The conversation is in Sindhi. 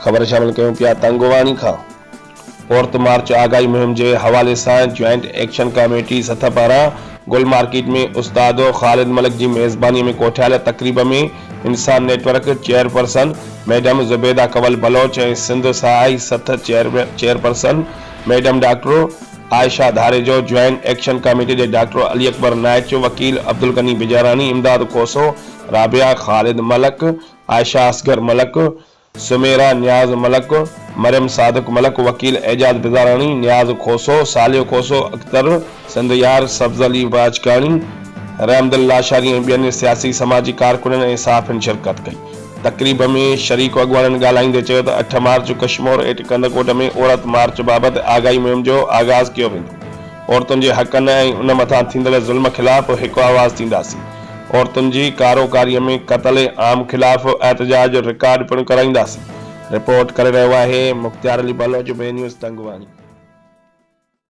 خبر شامل ڪيون پيا تنگواڻي کان عورت مارچ آگاهي مهم جي حوالي سان جوائنٽ ايڪشن ڪاميٽي سٿ پاران گل مارڪيٽ ۾ استاد خالد ملڪ جي ميزباني ۾ ڪوٺايل تقريب ۾ Insaan network chairperson madam Zubaida Kanwal Baloch ۽ Sindh سهائي سٿ chairperson madam doctor Ayesha Dharejo, joint action committee جي ڊاڪٽر علي اڪبر نائچ، وڪيل عبدالغني بجاراڻي، امداد کوسو، رابعه خالد ملڪ، عائشه اصغر ملڪ، سميرا نياز ملڪ، مريم صادق ملڪ، وڪيل اعجاز بزاراڻي، نياز کوسو، صالح کوسو، اختر سنڌيار، سبز علي باجڪاڻي، رحمدل لاشاري ۽ ٻين سياسي سماجي ڪارڪنن ۽ صحافين شرڪت ڪئي. تقريب ۾ شريڪ اڳواڻن ڳالهائيندي چيو ته اٺ مارچ ڪشمور ايٽ ڪنڌڪوٽ ۾ عورت مارچ بابت آگاهي مهم جو آغاز ڪيو ويندو. عورتن جي حقن ۽ ان مٿان ٿيندڙ ظلم خلاف هڪ آواز ٿينداسين. عورتن جي ڪاروڪاري ۾ قتل عام خلاف احتجاج رڪارڊ پڻ ڪرائينداسين. رپورٽ ڪري رهيو آهي مختيار علي بلوچ، بي نيوز تنگواڻي.